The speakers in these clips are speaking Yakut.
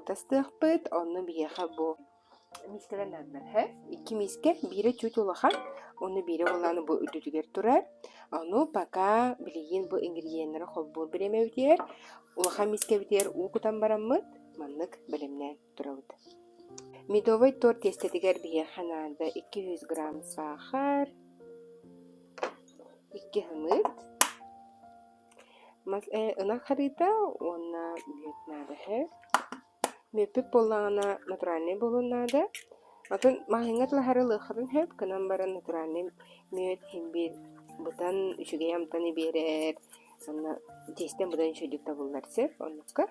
торт астыахпыт, онно биһиэхэ бу миискэлэр наадалар һэ. Икки миискэ, биирэ чуть улахан, уонна биирэ буоллаҕына бу үрдүтүгэр турар. Ону пока билигин бу ингредиеннэри холбуур бириэмэбитигэр улахан миискэбитигэр уу кутан бараммыт маннык бэлэмнээн турабыт. Медовай торт тиэстэтигэр биһиэхэ наада 200 грамм саахар, икки сымыыт, мас э, ынах харыыта уонна мүөт наада үһү. Мүөппүт буоллаҕына натуральнай буолуон наада. Атын маҕаһыыҥҥа тылаһары ылыаххытын сөп, гынан баран натуральнай мүөт син биир быдан үчүгэй амтаны биэрэр, уонна тиэстэн быдан үчүгэйдик табыллар сөп оннукка.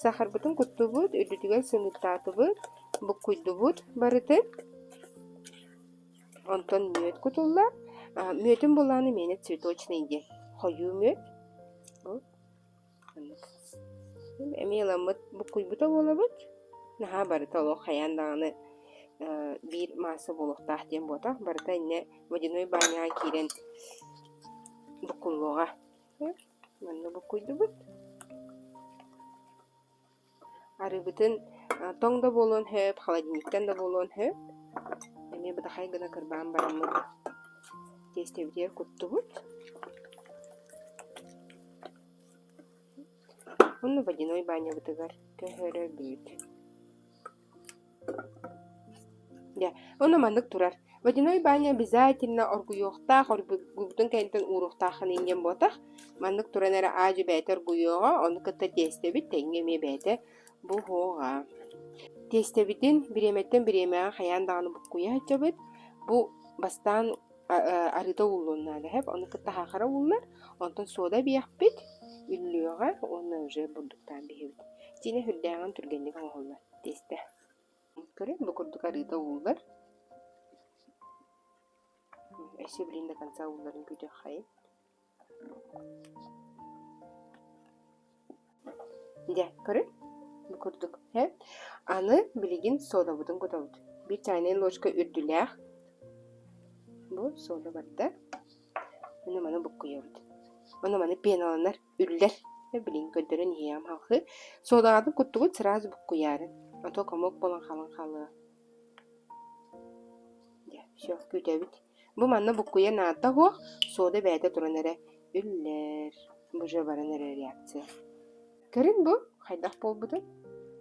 Сахарбытын куттубут, үрдүтүгэр сымыыттаатыбыт, буккуйдубут барытын. Онтон мүөт кутуллар. Мүөтүн булааны миэнэ цветочный диэн хойуу мүөт. Оннук. Эмиэ ыламмыт буккуйбута буолабыт. Наһаа барыта олох хайаан даҕаны биир маасса буолуохтаах диэн буотах. Барыта иннэ водяной баняҕа киирэн буккуллуоҕа. Манна буккуйдубут. Арыыбытын тоҥ да буолуон сөп, холодильниктан да буолуон сөп. Эмиэ бытахай гына кырбаан бараммыт тиэстэбитигэр куттубут. Уонна водяной банябытыгар көһөрөбүт. Дьэ, ону маннык турар. Водяной баня обязательно оргуйуохтаах, оргуйбутун кэнниттэн ууруохтааххын диэн буотах. Маннык туран эрэ аа-дьуо бэйэтэ оргуйуоҕа, ону кытта тиэстэбит тэҥҥэ эмиэ бэйэтэ буһуоҕа. Тиэстэбитин бириэмэттэн бириэмэҕэ хайаан даҕаны буккуйа сылдьабыт. Бу бастаан арыыта ууллуон наада сөп, ону кытта саахара ууллар, онтон суода эбиэхпит, үллүөҕэ уонна уже бурдуктаан биһэбит. Итиэннэ сүрдээҕин түргэнник оҥоһуллар тиэстэ. Көрүҥ, бу курдук арыыта ууллар. Өссө билин до конца уулларын күүтүөххэйин. Дьэ, көрүҥ, бу курдук. Э? Аны билигин содабытын кутабыт. Биир чайнай ложка үрдүлээх. Бу сода барда. Ону маны буккуйабыт. Ону маны пеналанар үллэр. Билигин көрдөрөн иһиэҕим халхыы. Суодаҕатын куттугут сразу буккуйаарын. А то комок буолан халыҥ хаалыа. Дьэ, все, күүтэбит. Бу манна буккуйа наада суох, суода бэйэтэ туран эрэ үллэр. Бу уже баран эрэ реакция. Көрүҥ бу, хайдах буолбутун.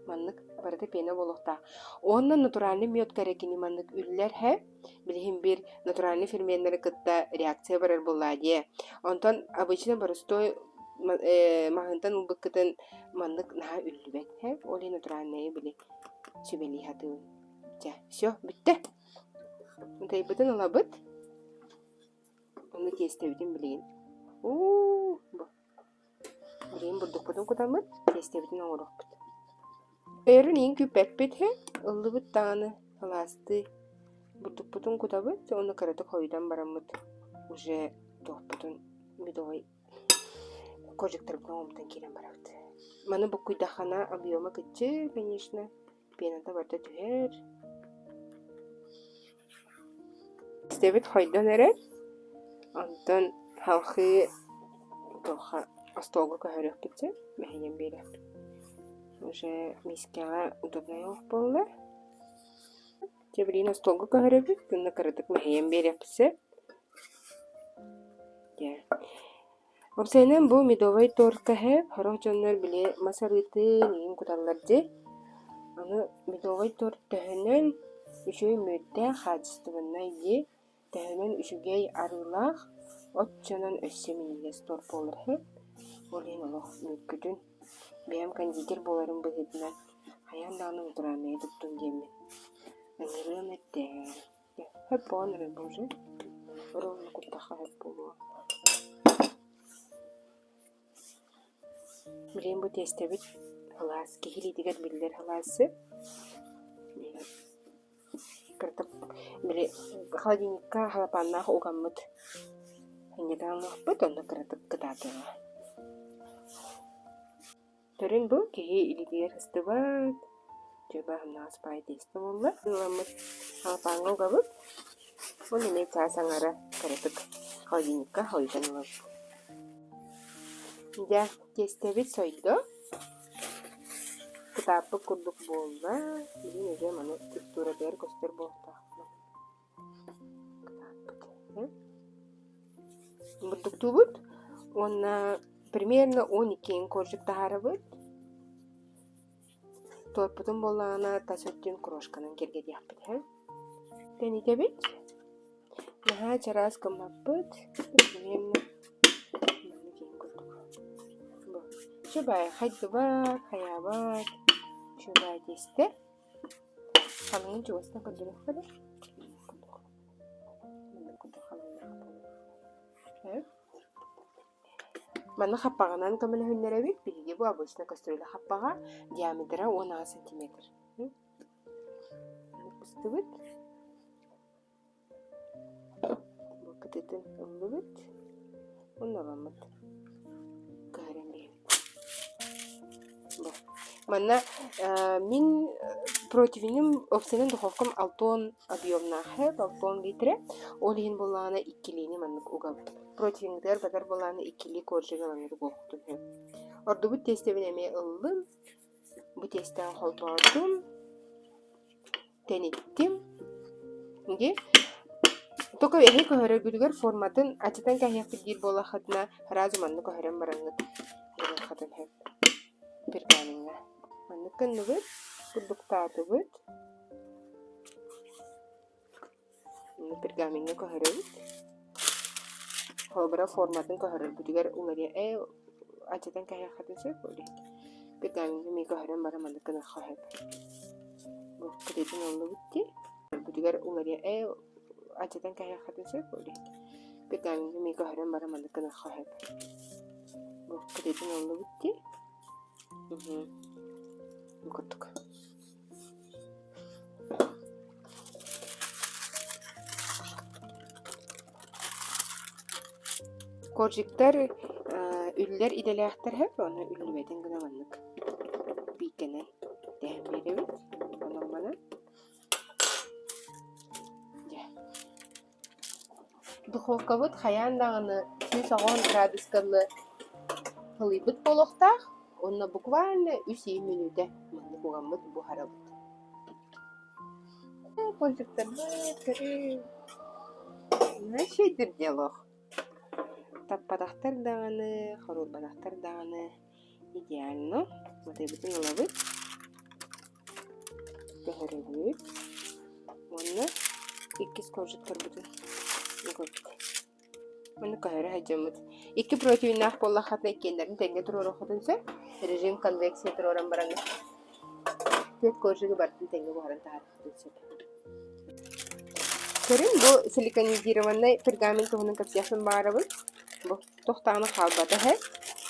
Маннык барыта пена буолуохтаах. Уонна натуральный мёдка эрэ кини маннык үллэр һэ. Билигин биир натуральный ферменнэри кытта реакция барар буоллаа диэ. Онтон обычно боростуой э, маһынтан ылбыккытын маннык наһаа үллүбэт һэ. Ол иһин натуральнайы били сүбэлии сатыыбын. Чэ, все, бүттэ. Утайбытын ылабыт. Ону тиэстэбитин билигин. Уу, бу Билигин бурдукпутун кутаммыт, тиэстэбитин оҥоруохпут. Өрүн иин күүппэппит иһин, ыллыбыт даҕаны сылаастыы бурдукпутун кутабыт уонна кыратык хойутан бараммыт уже туохпутун медовай коржиктарбытын оҥоммутун киирэн барабыт. Маны буккуйдаххына объема кыччыыр, конечно, пената барыта түһэр. Истэбит хойдон эрэр, онтон салҕыы туохха остуолга көһөрүөхпүт сөп, мэһийэн биэриэхпит. Уже миискэҕэ удобнай оһох буолла. Дьэ билигин остуолга көһөрөбүт, уонна кыратык мэһийэн биэриэхпит сөп. Дьэ. Уопсайынан бу медовай торка иһэ сорох дьоннор били мас арыытын иҥин куталлар дии. Аны медовай торт төһөнөн үчүгэй мүөттээх, хаачыстыбаннай дии, төһөнөн үчүгэй арыылаах, оччонон өссө минньигэс торт буолар үһү. Ол иһин олох мүөккүтүн бэйэм кондитер буоларым быһыытынан хайаан даҕаны натуральнайы туттун диэммин ыҥырыам этэ. Сөп буолан эрэр боже ровно куттахха сөп буолуо. Билигин бу тиэстэбит сылаас киһи илиитигэр биллэр сылаасы. Кыратык били холодильникка халапааннаах угаммыт инньэ онно кыратык кытаатыаҕа. Төрүн бу киһи илиитигэр сыстыбат, дьыбаһыннаах спай тиэстэ буолла. Ыламмыт халапааҥҥа угабыт, уонна эмиэ чаас аҥара кыратык холодильникка хойутан ылабыт. Дьэ, тиэстэбит сойдо. кытааппыт курдук буолла. Билигин уже маны текстуратыгар көстөр буолуохтаах. Кытааппыт. Бурдуктуубут уонна примерно 12 коржик таһаарабыт. Туорпутун буоллаҕына тас өттүн крошканан киэргэтиэхпит һэ. Тэнитэбит. Наһаа чараас гыммаппыт. Примерно маннык иһин курдук. Бу. Үчүгэй хайдыбат, хайаабат. Үчүгэй тиэстэ. Халыҥын чугастан көрдөрүөххэ да. Курдук. Маннык курдук халыҥнаах буолуо. Манна хаппаҕынан көмөлөһүннэрэбит. Биһиги бу обычно кастрюля хаппаҕа диаметра 18 сантиметр. Быстыбыт. Бу кытытын ыллыбыт. Уонна ыламмыт. Көһөрөн биэрэбит. Бу. Манна мин противнем уопсайынан духовкам алтон объемнаах алтон литрэ. Ол иһин буоллаҕына иккилиини маннык угабыт. Противньыгар батар буоллаҕына иккилии коржик ылаҥҥыт угуоххутун сөп. Ордубут тиэстэбин эмиэ ыллым. Бу тиэстэҕэ холбоотум. Тэниттим. Дии. Только эһи көһөрөргүтүгэр форматын ачытан кэһиэхпит диир буоллаххытына, сразу манна көһөрөн бараҥҥыт гыныаххытын сөп. Пергамеҥҥа. Маннык гынныбыт, курдуктаатыбыт. Пергамеҥҥа көһөрөбүт. Холобура форматын көһөрөрбүтүгэр уларыйа ээ аччатан кэһиэххитин сөп ол иһин. Пергамеҥҥа эмиэ көһөрөн баран маннык гыныахха сөп. Бу кытыытын ыллыбыт дии. Көһөрөрбүтүгэр уларыйа ээ аччатан кэһиэххитин сөп ол иһин. Пергамеҥҥа эмиэ көһөрөн баран маннык гыныахха сөп. Бу кытыытын ыллыбыт дии. Бу курдук. Коржиктар үллэр идэлээхтэр һэп, ону үллүбэтин гына маннык бииккэнэн тэһэн биэрэбит. Онон манан дьэ Духовкабыт хайаан даҕаны 110 градуска дылы сылыйбыт буолуохтаах уонна буквально үс иһин мүнүүтэ маннык угаммыт буһарабыт. Пончиктарбыт көрүҥ Начейдир диалог. Таппатахтар даҕаны, хоруйбатахтар даҕаны Идеально. Матыыбытын ылабыт. Көһөрөбүт. Уонна иккис коржиктарбытын угабыт. Маны көһөрө сылдьаммыт. Икки противеннаах буоллаххытына иккиэннэрин тэҥҥэ туруоруоххутун сөп. Режим конвекция туруоран баран түөрт коржигы барытын тэҥҥэ буһаран таһаарыаххытын сөп. Көрүҥ, бу силиконизированнай пергамент туһунан кэпсиэхпин баҕарабын. Бу туох даҕаны хаалбата үһү.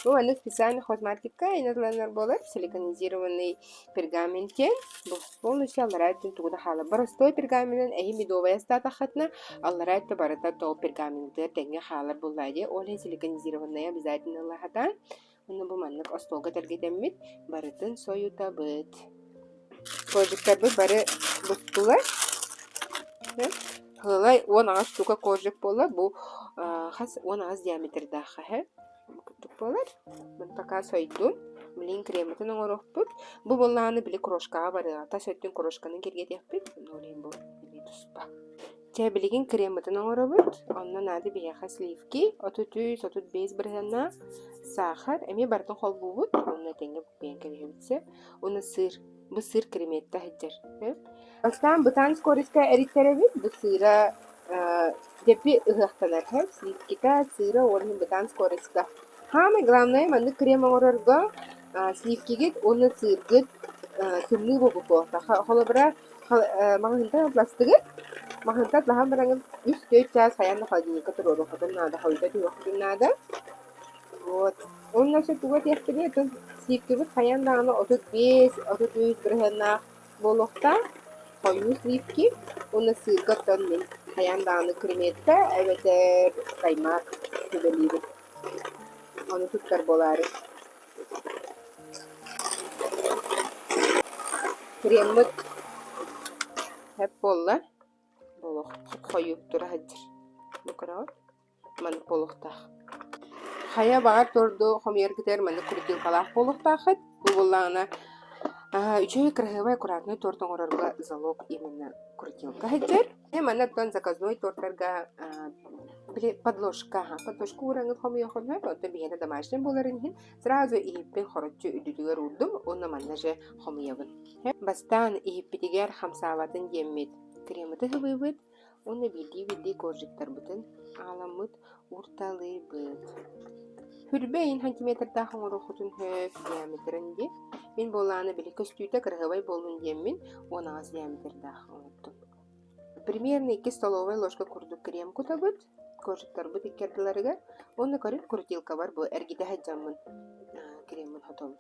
Бу маннык специальный хозмаркетка инатыланар буолар силиконизированный пергамент диэн. Бу полностью аллараа өттүн тугу да хаалар. Боростуой пергаменын эһи медовай астаатаххытына аллараа өттө барыта тоҕо пергаментыгар тэҥҥэ хаалар буоллаа дии. Ол иһин силиконизированная обязательно ылаһатаан. Уонна бу маннык остуолга тэлгэтэммит барытын сойутабыт. Коржиктарбыт бары буттулар. Сыалай 18 штука коржик буолла. Бу хас 18 диаметрдаах хаһы курдук буолар. Мин пока сойдум. Билин крематын оҥоруохпут. Бу буоллаҕына били крошкаҕа барыаҕа. Тас өттүн крошканы киргэтиэхпит. Ол иһин бу били туспа. Чэ, билигин креммытын оҥоробут. Онно наада биһиэхэ сливки, 33, 35 бырыһыаннаах, саахар, эмиэ барытын холбуубут. Онно тэҥҥэ буккуйан кэбиһэбит сөп. Уонна сыр. Бу сыр креметтэ сылдьар. Сөп. Бастаан бытаан скоростька эриттэрэбит. Бу сыыра дьэпи ыһыахтанар. Сөп. Сливкита, сыыра уонна бытаан скоростька. Самое главное, маннык крем оҥорорго сливкигит уонна сыыргыт тымныы буолуохтаах. Холобура, Маҕаһыынтан атластыгыт, маҕаһыынтан атлаһан бараҥҥын үс-түөрт чаас хайаан да холодильникка туруоруоххутун наада, хойута түһүөххүтүн наада. Вот. Уонна өссө тугу этиэхпиний, оттон сливкэбит хайаан даҕаны 35, 33 бырыһыаннаах буолуохтаах. Хойуу сливки уонна сыырга оттон мин хайаан даҕаны креметта эбэтэр каймак сүбэлиибин. Ону туттар буолаары. Креммыт сөп буолла. Буолуох хойуу тура сылдьар. Бу көрөҕүт? Маннык буолуохтаах. Хайа баҕар торду хомуйаргытыгар маннык крутилкалаах буолуохтааххыт. Бу буоллаҕына Үчүгэй кыраһыабай аккуратнай торт оҥорорго залог именно крутилка сылдьар. Манна оттон заказной тортарга били подложка, подложка уураҥҥыт хомуйуоххун сөп, оттон биһиэнэ домашний буоларын иһин сразу иһиппин хороччу үрдүтүгэр уурдум уонна манна же хомуйабын. Бастаан иһиппитигэр хамсаабатын диэммит кремыты сыбыыбыт уонна биирдии-биирдии коржиктарбытын ааламмыт уурталыыбыт. Хүрбэ иһин сантиметрдаах оҥоруоххутун сөп диаметрын дии. Мин буоллаҕына били көстүүтэ кыраһыабай буоллун диэммин 18 диаметрдаах оҥордум. Примерно 2 столовай ложка курдук крем кутабыт, коржиктарбыт икки ардыларыгар уонна көрүҥ крутилкабар бу эргитэ сылдьаммын креммин хотобун.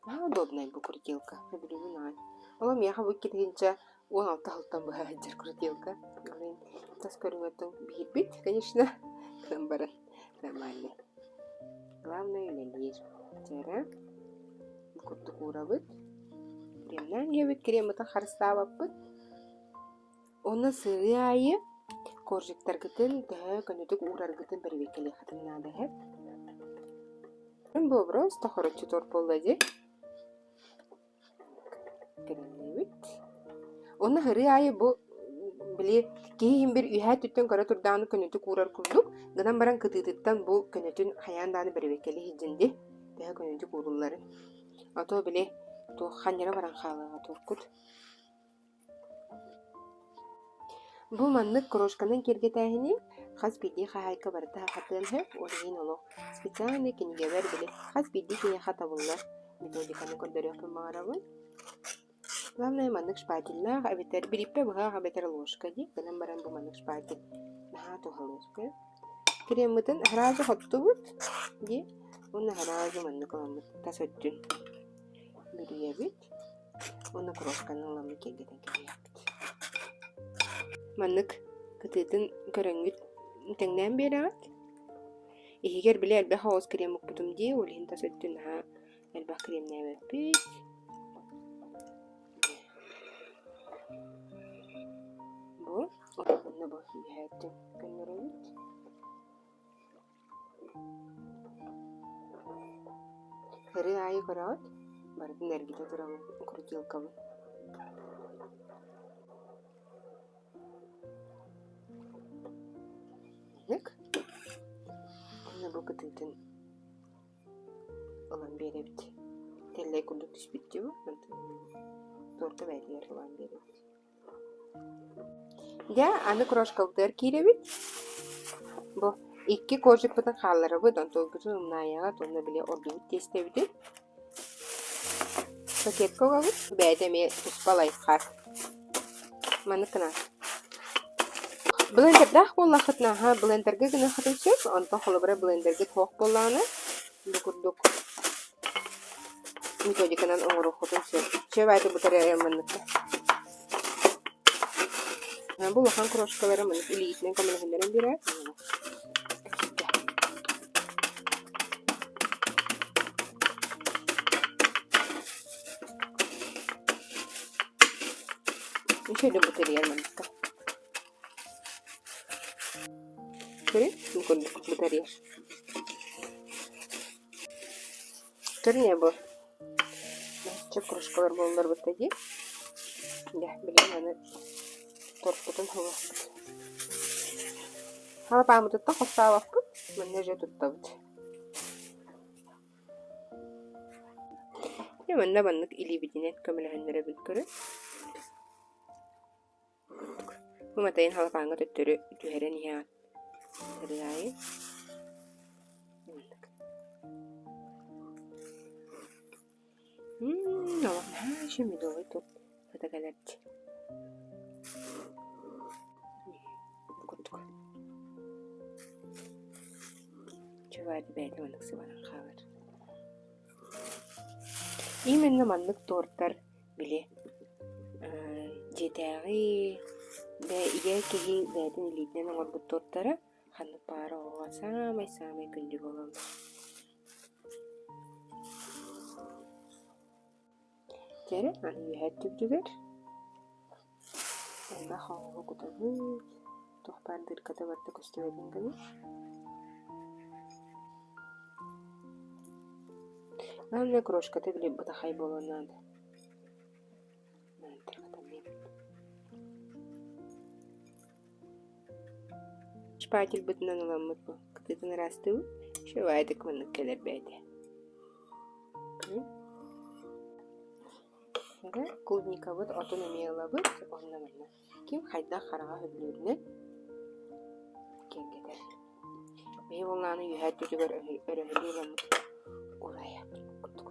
Наһаа удобнай бу крутилка, сөбүлүүбүн аҕай. Ол миэхэ бу 2016 сылтан быһа сылдьар крутилка. Ол тас көрүҥүттэн биһирбит, конечно, гынан баран нормальный. Главное үлэлиир. Дьэ бу курдук уурабыт. Кремнээн иһэбит, креммытын харыстаабаппыт. Уонна сырыы аайы коржиктаргытын төһө көнөтүк уураргытын бэрэбиэркэлиэххитин наада эһэ. Бу просто хороччу торт буолла дии. Кэрэллибит. Уонна сырыы аайы бу били киһи иһин бир үөһээ өттүттэн көрө турдаҕына көнөтүк уурар курдук, гынан баран кытыытыттан бу көнөтүн хайаан даҕаны бэрэбиэркэлии сылдьын дии. Төһө көнөтүк уурулларын. А то били туох ханньара баран хаалыаҕа туоркут. Бу маннык крошканан киэргэтээһини хас биирдии хаһаайка барыта сатыан сөп, ол иһин олох специальнай кинигэбэр били хас биирдии киһиэхэ табыллар методиканы көрдөрүөхпүн баҕарабын. Главное маннык шпателлаах эбэтэр бирииппэ быһах эбэтэр ложка дии, гынан баран бу маннык шпатель наһаа туһалыыр. Креммытын сразу хоттубут дии уонна сразу маннык ыламмыт тас өттүн бүрүйэбит. Уонна крошканы ыламмыт киэргэтэн кэбиһиэхпит. Маннык кытыытын көрөҥҥүт тэҥнээн биэрэҕит. Иһигэр били элбэх оҕус крем укпутум дии, ол иһин тас өттүн наһаа элбэх кремнээбэппит. Бу уонна бу үөһээ өттүн көннөрөбүт. Ырыы аайы көрөҕүт, барытын эргитэ турабын, крутилкабын. Маннык. Уонна бу кытыытын ылан биэрэбит. Тэллэй курдук түспүт дии бу. Туорка бэйэтигэр ылан биэрэбит. Дьэ, аны крошкабытыгар киирэбит. Бу икки коржикпытын хаалларабыт, онтуойбутун умнаайаҕыт уонна били ордубут тиэстэбитин пакетка угабыт. Бэйэтэ эмиэ туспа лайфхак. Маннык гына. Блендердаах буоллаххытына, аһа блендергэ гыныаххытын сөп, онтон холобура блендергит суох буоллаҕына, бу курдук методиканан оҥоруоххутун сөп. Сөп аайы бу тэрээйэн манныкка. Бу улахан крошкалары маннык илиитинэн көмөлөһүннэрэн биэрэр. Үчүгэй бу тэрийэр манныкка. Көрү, бу курдук бу тэрийэр. Көрүнэ бу. Чэ кружкалар буолларбыт дии. Дьэ, билигин аны торпутун ылыахпыт. Халапааммытыттан хостообоппут, манна дьэ туттабыт. Дьэ манна маннык илиибитинэн көмөлөһүннэрэбит көрүн. Бу матайын халапааҥҥа төттөрү түһэрэн иһэҕин. Ырыаайы. Маннык. Мм, олох наһаа үчүгэй медовый торт сыта кэлэрчи. Бу курдук. Чувак бэйэтэ маннык сыбанан хаалар. Именно маннык тортар били дьиэтээҕи ийэ киһи бэйэтин илиитинэн оҥорбут тортара ханнык баҕар оҕоҕо саамай-саамай күндү буолаллар. Дьэ, аны үөһээ өттүбүтүгэр элбэх оҥоһугу кутабыт, туох баар дырката барыта көстүбэтин гына. Главное крошката били бытахай буолуон наада. Шпательбытынан ыламмыт бу кытыытын ыраастыыбыт. Үчүгэйдик маннык кэлэр бэйэтэ. Эрэ клубникабыт отун эмиэ ылабыт уонна манна ким хайдах хараҕа сөбүлүүрүнэн киэргэтэр. Биһи буоллаҕына үөһээ өттүтүгэр өрөһөлүү ыламмыт урайабыт курдук.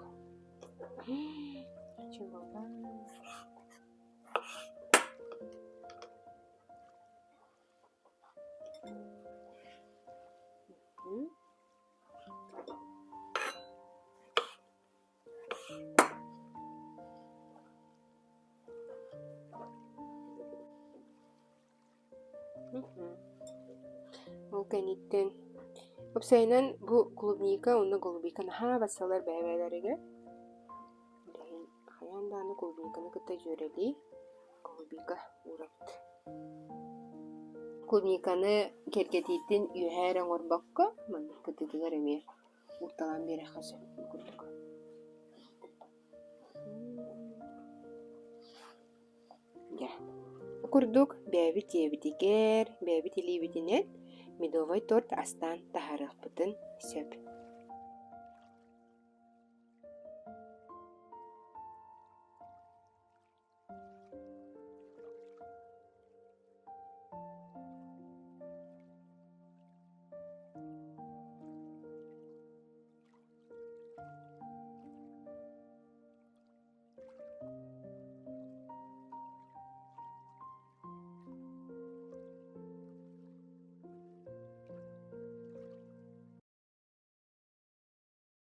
Ол кэнниттэн уопсайынан бу клубника уонна голубика наһаа барсаллар бэйэ-бэйэлэригэр. Билигин хайаан даҕаны клубниканы кытта дьүөрэлии голубика уурабыт. Клубниканы киэргэтиитин үөһээ эрэ оҥорбокко, маннык кытыытыгар эмиэ уурталаан биэриэххэ сөп курдук. Дьэ, бу курдук бэйэбит дьиэбитигэр, бэйэбит илиибитинэн медовай торт астаан таһаарыахпытын сөп.